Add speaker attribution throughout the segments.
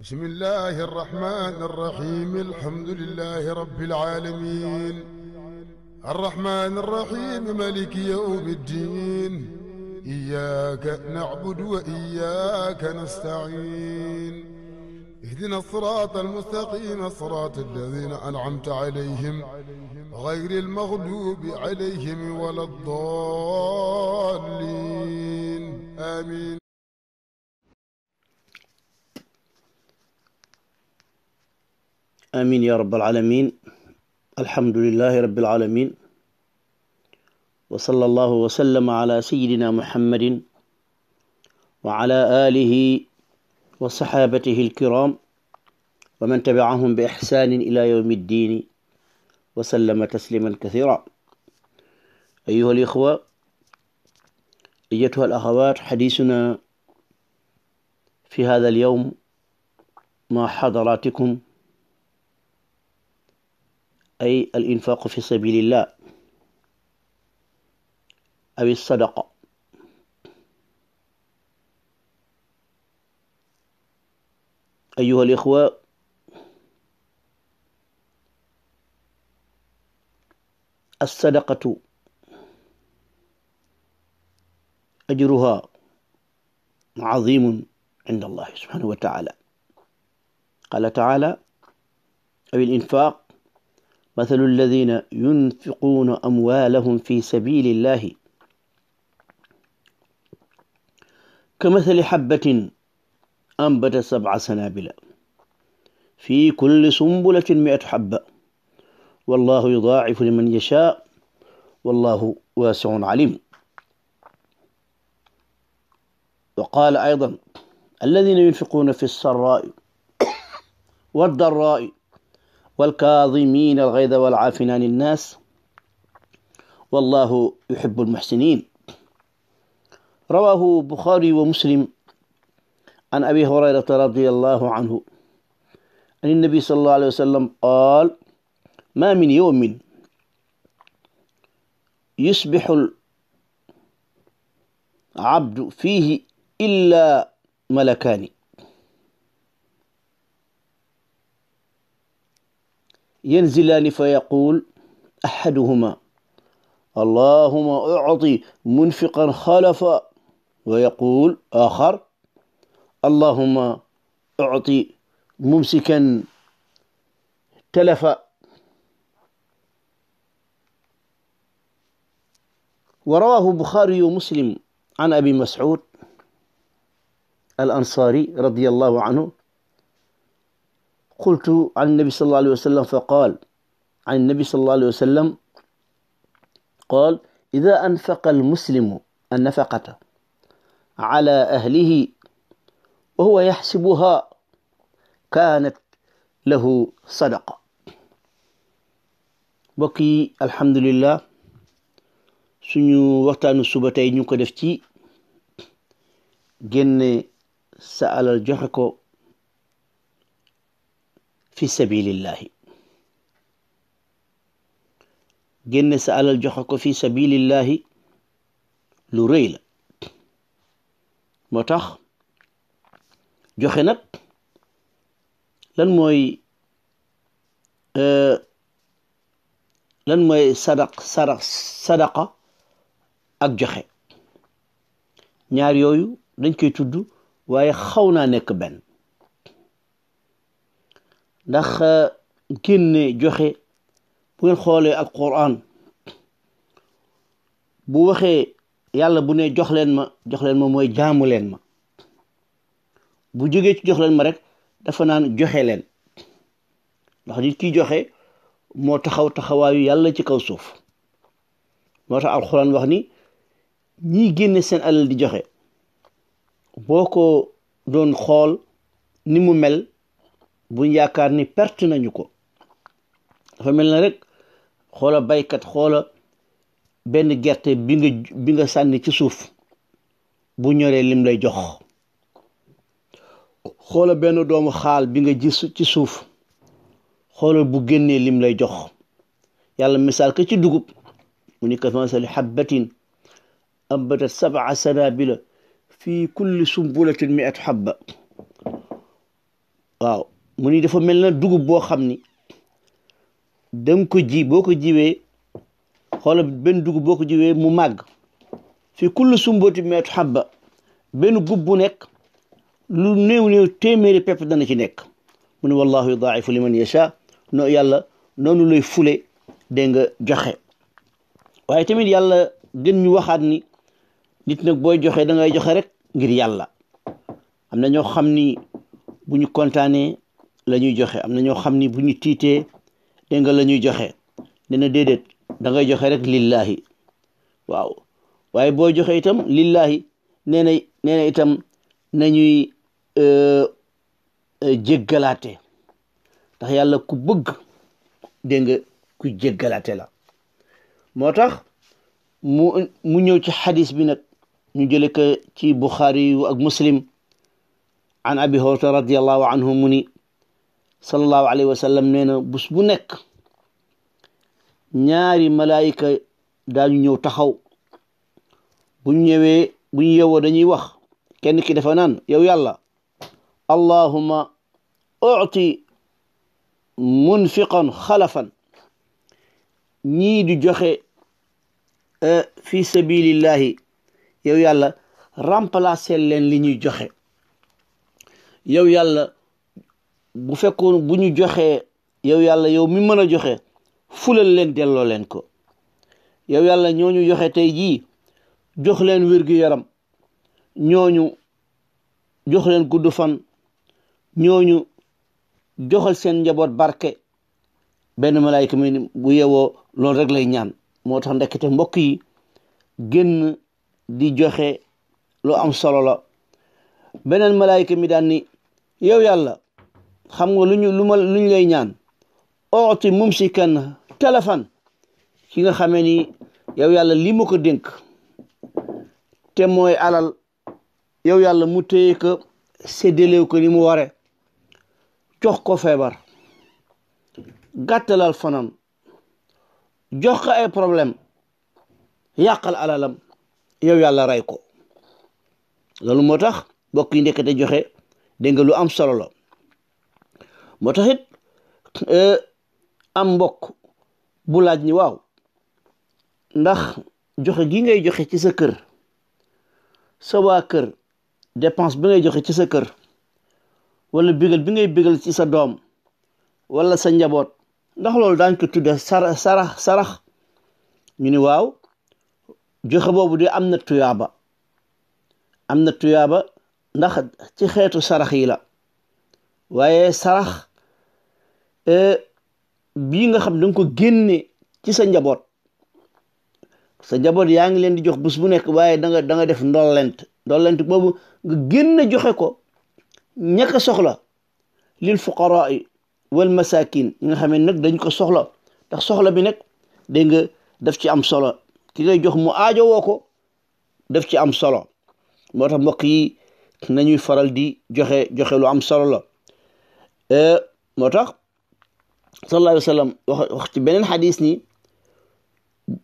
Speaker 1: بسم الله الرحمن الرحيم الحمد لله رب العالمين الرحمن الرحيم مالك يوم الدين إياك نعبد وإياك نستعين اهدنا الصراط المستقيم صراط الذين أنعمت عليهم غير المغلوب عليهم ولا الضالين آمين.
Speaker 2: آمين يا رب العالمين. الحمد لله رب العالمين، وصلى الله وسلم على سيدنا محمد وعلى آله وصحابته الكرام ومن تبعهم بإحسان إلى يوم الدين وسلم تسليما كثيرا. أيها الإخوة، أيتها الأخوات، حديثنا في هذا اليوم مع حضراتكم أي الإنفاق في سبيل الله أو الصدقة. أيها الإخوة، الصدقة أجرها عظيم عند الله سبحانه وتعالى. قال تعالى: أو الإنفاق مثل الذين ينفقون أموالهم في سبيل الله كمثل حبة أنبت 7 سنابل في كل سنبلة 100 حبة والله يضاعف لمن يشاء والله واسع عليم. وقال أيضا: الذين ينفقون في السراء والضراء والكاظمين الغيظ والعافين عن الناس والله يحب المحسنين. رواه البخاري ومسلم عن أبي هريرة رضي الله عنه عن النبي صلى الله عليه وسلم قال: ما من يوم يصبح العبد فيه إلا ملكان ينزلان فيقول أحدهما: اللهم أعطي منفقا خلفا، ويقول آخر: اللهم أعطي ممسكا تلفا. ورواه البخاري ومسلم عن أبي مسعود الأنصاري رضي الله عنه قلت عن النبي صلى الله عليه وسلم فقال: عن النبي صلى الله عليه وسلم قال: إذا أنفق المسلم النفقة على أهله وهو يحسبها كانت له صدقة. بقي الحمد لله suñu waxtaanu suba tey ñu ko def ci génne sa alal joxe ko fi sabilillahi. génne sa alal joxe ko fi sabilillahi lu rëy la. moo tax joxe nag lan mooy sadaqa ak joxe. ñaar yooyu dañ koy tudd waaye xaw naa nekk benn, ndax génne joxe bu ngeen xoolee alquran bu waxee yàlla bu ne jox leen ma mooy jaamu leen ma. bu jógee ci jox leen ma rek dafa naan joxe leen, ndax nit kiy joxe moo taxawaayu yàlla ci kaw suuf. moo tax alquran wax ni ñiy génne seen alal di joxe boo ko doon xool ni mu mel buñ yaakaar ni perte nañu ko. dafa mel na rek xoola baykat, xoola benn gerte bi nga sànni ci suuf bu ñoree lim lay jox. xoola benn doomu xaal bi nga gis ci suuf, xoola bu génnee lim lay jox. yàlla misaal ko ci dugub mu ni kamasali habbatin ambatat 7 sanabila fi kulli sumbulatin 100 habba. waaw mu ni dafa mel na dugub boo xam ni danga ko ji boo ko jiwee xoolal benn dugub boo ko jiwee mu màgg fi kullu sumbati meetu habba benn gub bu nekk lu néew néew téeméeri pepp dana ci nekk mu ne wallahu yudaa'ifu liman yasha no yàlla noonu lay fule dégg nga joxe waaye tamit yàlla gën ñu waxaat ni nit nag booy joxe da ngay joxe rek ngir yàlla am na ñoo xam ni bu ñu kontaanee la ñuy joxe am na ñoo xam ni bu ñu tiitee dégg nga la ñuy joxe dina déedéet da ngay joxe rek lillahi waaw waaye boo joxe itam lillahi nee na itam nañuy jéggalaate ndax yàlla ku bëgg dégg nga ku jéggalaate la moo tax mu ñëw ci xadis bi nag ñu jële ko ci Buxaari ak Muslim an abi hurayra radiallahu anhu mu ni sallallahu alayhi wa sallam nee na bés bu nekk ñaari malaayika daañu ñëw taxaw bu ñu yewoo dañuy wax kenn ki dafa naan yow yàlla allahumma uti munfiqan xalafan ñii di joxe fi sabilillahi yow yàlla remplacer leen li ñuy joxe yow yàlla bu fekkoon bu ñu joxee yow yàlla yow mi mën a joxe fulal leen delloo leen ko yow yàlla ñooñu joxe tey jii jox leen wér-gu-yaram ñooñu jox leen gudd fan ñooñu joxal seen njaboot barke benn malaayika mi bu yewoo loolu rek lay ñaan moo tax ndekete mbokk yi génn di joxe lu am solo la beneen malaayika mi daan ni yow yàlla xam nga lu ñu lay ñaan ooti mumsikan téléphone ki nga xamee ni yow yàlla lii ma ko dénk te mooy alal yow yàlla mu téye ko séddalew ko ni mu ware jox ko feebar gàttalal fanam jox ko ay problème yàqal alalam yow yàlla rey ko loolu moo tax mbokk yi ndekete joxe dégg nga lu am solo la moo tax it am mbokk bu laaj ni waaw ndax joxe gi ngay joxe ci sa kër sa waa kër dépense bi ngay joxe ci sa kër wala bégal bi ngay bégal ci sa doom wala sa njaboot ndax loolu daañ ko tudde sarax ñu ni waaw joxe boobu de am na tuyaaba ndax ci xeetu sarax yi la waaye sarax bii nga xam danga ko génne ci sa njaboot yaa ngi leen di jox bés bu nekk waaye da nga def ndollent boobu nga génne joxe ko ñaka soxla lil fuqaraa wal masakin ñi nga xam ne nag dañ ko soxla ndax soxla bi nag dégg nga daf ci am solo ki ngay jox mu aajo woo ko daf ci am solo moo tax mbokk yi nañuy faral di joxe lu am solo la moo tax sallallahu alayhi wa sallam wax ci beneen xadis ni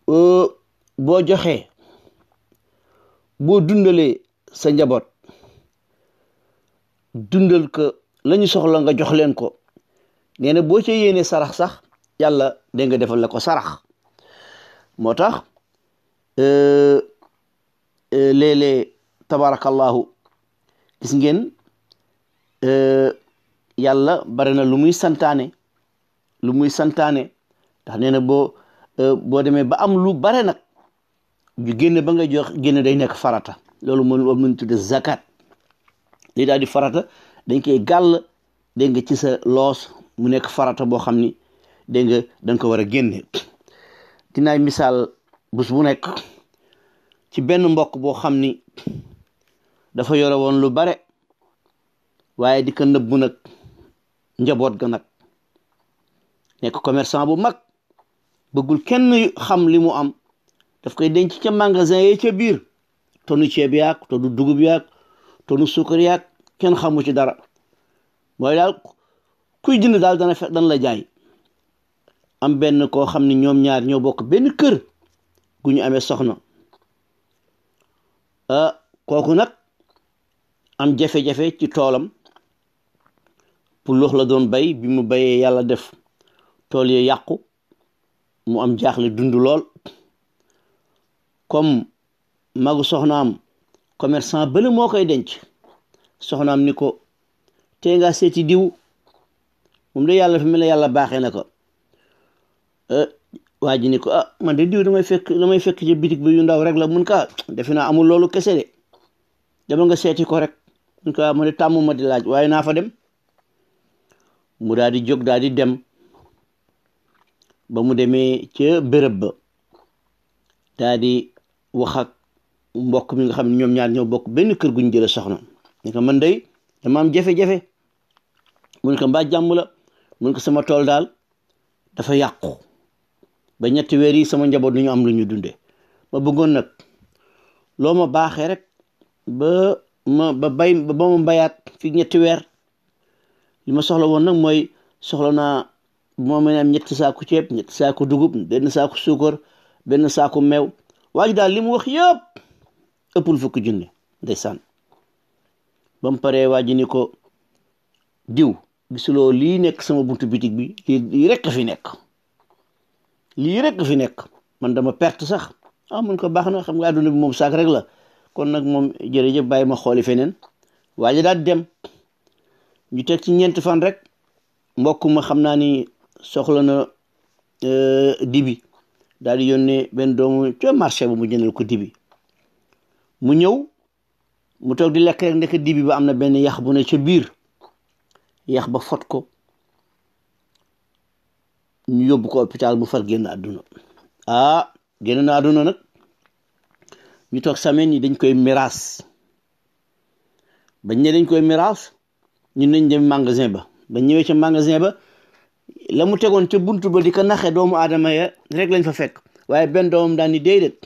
Speaker 2: boo joxee boo dundalee sa njaboot dundal ko la ñu soxla nga jox leen ko nee na boo ca yéene sarax sax yàlla dégg nga defal la ko sarax moo tax léeg-léeg tabarakallahu gis ngeen yàlla bari na lu muy santaane ndax nee na boo demee ba am lu bare nag ju génne ba ngay jox génne day nekk farata loolu moom lañ tudde zakat li daal di farata dañ koy gàll dégg nga ci sa loos mu nekk farata boo xam ni dégg nga danga ko war a génne dinaay misaal bés bu nekk ci benn mbokk boo xam ni dafa yore woon lu bare waaye di ko nëbbu nag njaboot ga nag nekk commerçant bu mag bëggul kenn xam li mu am daf koy denc ca magasin yi ca biir tonu ceeb yaag tonu dugub yaag tonu suukar yaag kenn xamu ci dara mooy daal kuy jënd daal dana la jaay am benn koo xam ne ñoom ñaar ñoo bokk benn kër gu ñu amee soxna kooku nag am jafe-jafe ci toolam puloox la doon bay bi mu bayee yàlla def tool yi yàqu mu am jaaxle dund lool comme magu soxnaam commerçant bële moo koy denc soxnaam ni ko tey nga seeti diw moom de yàlla fi mel ne yàlla baaxee na ko waa ji ni ko man de diw damay fekk ci bitig bi yu ndaw rek la mun ka defe naa amul loolu kese de dama nga seeti ko rek mun ka ma de tàmm ma di laaj waaye naa fa dem mu daal di jóg daal di dem ba mu demee ca béréb ba daal di wax ak mbokk mi nga xam ne ñoom ñaar ñoo bokk benn kër guñ jële soxna ni ko man day dama am jafe-jafe mun ko mbaa jàmm la mun ko sama tool daal dafa yàqu ba 3 weer yi sama njaboot du ñu am lu ñu dundee ma bëggoon nag loo ma baaxee rek ba ma bayaat fi 3 weer li ma soxla woon nag mooy soxla naa bu ma mënee am 2 saaku ceeb 2 saaku dugub 1 saaku suukar 1 saaku meew waa ji daal li mu wax yëpp ëppul fukki junne ndeysaan ba mu paree waa ji ni ko diw gisuloo lii nekk sama buntu bitig bi lii rekk fi nekk man dama perte sax mun ko baax na xam nga àdduna bi moom saak rek la kon nag moom jërëjëf bàyyi ma xooli feneen waa ji daal dem ñu teg ci 4 fan rek mbokk ma xam naa ni soxla na dibi daal di yónnee benn doomu ca marché ba mu jëndal ko dibi mu ñëw mu toog di lekk rek ndek dibi ba am na benn yax bu ne ca biir yax ba fot ko ñu yóbbu ko hôpital bu far génn àdduna génn na àdduna nag ñu toog semaine yi dañ koy miraas bañ ne dañ koy miraas ñun nañ dem magasin ba bañ ñëwee ca magasin ba la mu tegoon ca buntu ba di ko naxe doomu aadama ya rek lañ fa fekk waaye benn doomam daan ni déedéet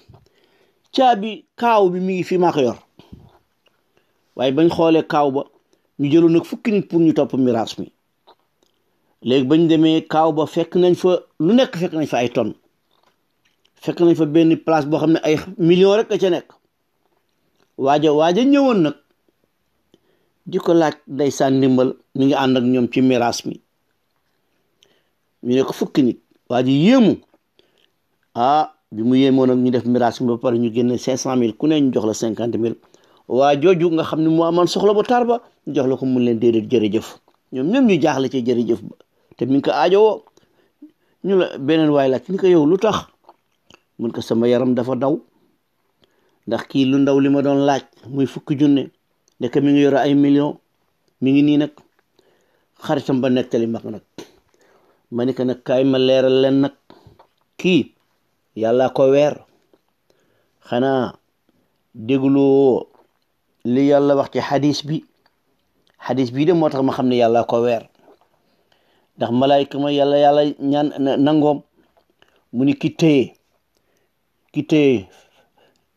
Speaker 2: caabi kaaw bi mi ngi fi maa ko yor waaye bañ xoolee kaaw ba ñu jëloon nag 10 nit pour ñu topp miraas mi léegi bañ demee kaaw ba fekk nañ fa lu nekk fekk nañ fa ay tonnes fekk nañ fa benn place boo xam ne ay millions rek a ca nekk waaja ñëwoon nag di ko laaj ndeysaan ndimbal mi ngi ànd ak ñoom ci miraas mi ñu ne ko 10 nit waa ji yéemu bi mu yéemoo nag ñu def miraas mi ba pare ñu génne 500,000 ku ne ñu jox la 50,000 waa jooju nga xam ne moo amoon soxla ba tar ba ñu jox la ko mun leen déedéet jërëjëf ñoom ñoom ñu jaaxle ci jërëjëf ba te mi ngi ko aajowoo ñu la beneen waay laaj ni ko yow lu tax mun ko sama yaram dafa daw ndax kii lu ndaw li ma doon laaj muy 10 junne ndeke mi ngi yore ay millions mi ngi nii nag xaritam ba nettali mag nag ma ni ko nag kaay ma leeral leen nag kii yàlla ko weer xanaa dégloo li yàlla wax ci xadis bi de moo tax ma xam ne yàlla ko weer ndax malaayka ma yàlla ñaan nangoom mu ni ki téye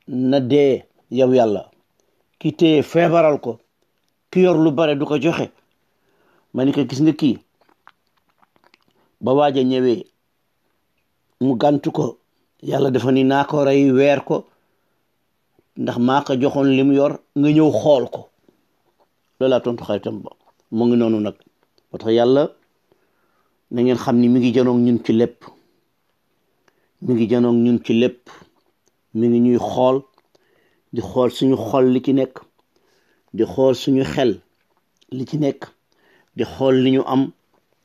Speaker 2: na dee yow yàlla ki téye feebaral ko ki yor lu bare du ko joxe ma ni ko gis nga kii ba waaja ñëwee mu gàntu ko yàlla dafa ni naa ko rey weer ko ndax maa ko joxoon li mu yor nga ñëw xool ko loolaa tontu xaritam ba mu ngi noonu nag moo tax yàlla na ngeen xam ni mi ngi janoog ñun ci lépp mi ngi ñuy xool di xool suñu xol li ci nekk di xool suñu xel li ci nekk di xool li ñu am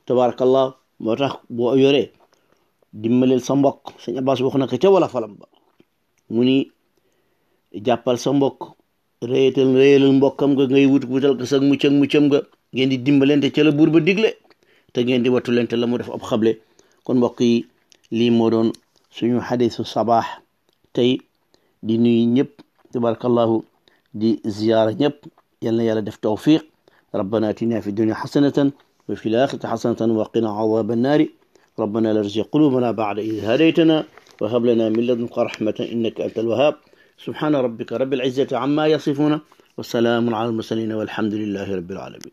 Speaker 2: tabarakallah moo tax boo yoree dimbaleel sa mbokk sëñ Abbas wax na ko ca wala falam ba mu ni jàppal sa mbokk réyalal mbokkam nga ngay wutal ko sa muccam nga ngeen di dimbalante ca la buur ba digle te ngeen di wattu lente la mu def ab xable kon mbokk yi lii moo doon suñu xadisu sabaax tey di nuyu ñëpp tabarakallahu di ziyaara ñëpp yal na yàlla def tawfiq rabbana atina fi dunya xasanatan wa fi l-axirati xasanatan wa qina adaba annaari rabbana la tuzigh qulubana ba'da idh hadaytana wa hab lana min ladunka rahmatan innaka anta al-wahhab subhana rabbika rabbil izzati amma yasifuna wa salamun ala al-mursalin walhamdulillahi rabbil alamin